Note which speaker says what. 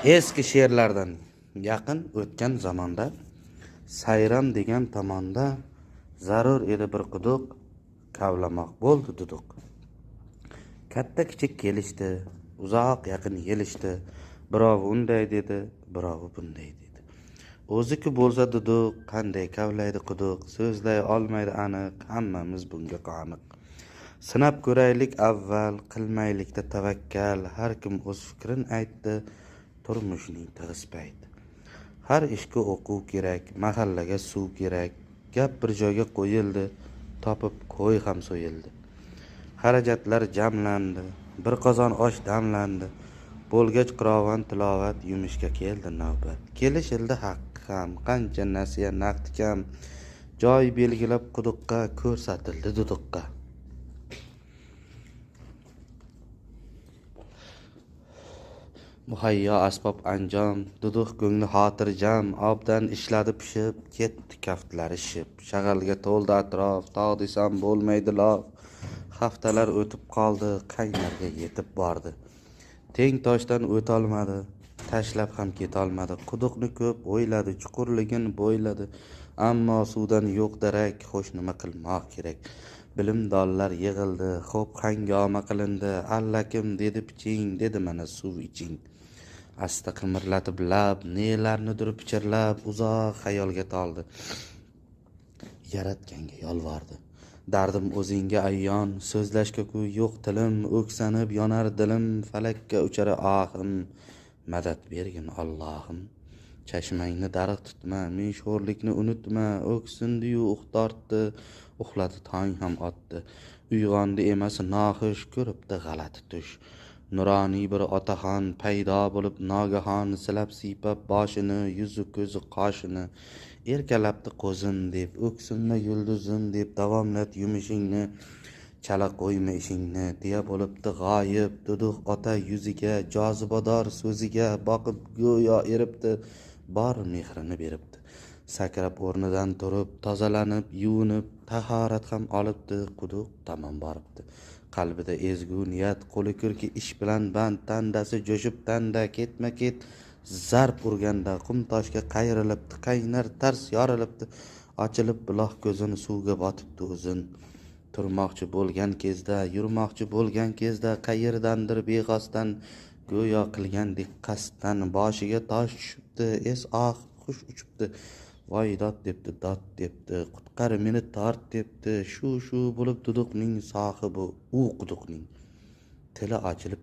Speaker 1: Eski she'rlardan yaqin o'tgan zamonda Sayram degan tomonda zarur edi bir quduq, kavlamoq bo'ldi duduq. Katta kichik kelishdi, uzoq yaqin yelishdi. Birovi unday dedi, birovi bunday dedi. O'zi-ku bo'lsa duduq, qanday kavlaydi quduq, so'zlay olmaydi aniq, hammamiz bunga qoniq. Sinab ko'raylik avval, qilmaylikda tavakkal, har kim o'z fikrin aytdi, turmushning tig'iz payti. Har ishga o'quv kerak, mahallaga suv kerak, gap bir joyga qo'yildi, topib qo'y ham so'yildi. Xarajatlar jamlandi, bir qozon osh damlandi. Bo'lgach qirovon tilovat, yumushga keldi navbat. Kelishildi haqqi ham, qancha nasiya naqdi kam. Joy belgilab quduqqa, ko'rsatildi duduqqa. Muhayyo asbob anjom, duduq ko'ngli xotirjam, obdan ishladi pishib, ketdi kaftlari shishib. Shag'alga to'ldi atrof, tog' desam bo'lmaydi lof. Haftalar o'tib qoldi, qaynarga yetib bordi. Teng toshdan o'tolmadi, tashlab ham ketolmadi. Quduqni ko'p o'yladi, chuqurligin bo'yladi. Ammo suvdan yo'q darak, xo'sh nima qilmoq kerak? Bilimdonlar yig'ildi, xo'p hangoma qilindi. Allakim dedi piching, dedi mana suv iching. Asta qimirlatib lab, nelarnidir pichirlab, uzoq xayolga toldi. Yaratganga yolvordi. Dardim o'zingga ayyon, so'zlashga-ku yo'q tilim, o'ksanib yonar dilim, falakka uchar ohim, madad bergin Allohim. Chashmangni dariq tutma, men sho'rlikni unutma, o'ksindi-yu ux tortdi, uxladi tong ham otdi. Uyg'ondi emas noxush, ko'ribdi g'alati tush. Nuroniy bir otaxon paydo bo'lib nogahon, silab siypab boshini, yuzi ko'zi qoshini, erkalabdi qo'zim deb, o'ksinma yulduzim deb, davomlat yumushingni, chala qo'yma ishingni, deya bo'libdi g'oyib. Duduq ota yuziga, jozibador so'ziga boqib go'yo eribdi, bor mehrini beribdi. Sakrab o'rnidan turib, tozalanib, yuvinib, tahorat ham olibdi, quduq tomon boribdi. Qalbida ezgu niyat, qo'li ko'rki ish bilan band, tandasi jo'shib tanda, ketma-ket zarb urganda qum toshga qayrilibdi, qaynar tars yorilibdi, ochilib buloq ko'zini suvga botibdi o'zin. Turmoqchi bo'lgan kezda, yurmoqchi bo'lgan kezda, qayerdandir bexosdan, go'yo qilgandek qasddan boshiga tosh tushibdi, es oh hush uchibdi. Voy dod debdi, dod debdi, qutqar meni tort debdi. Shu shu bo'lib duduqning sohibi u quduqning tili ochilib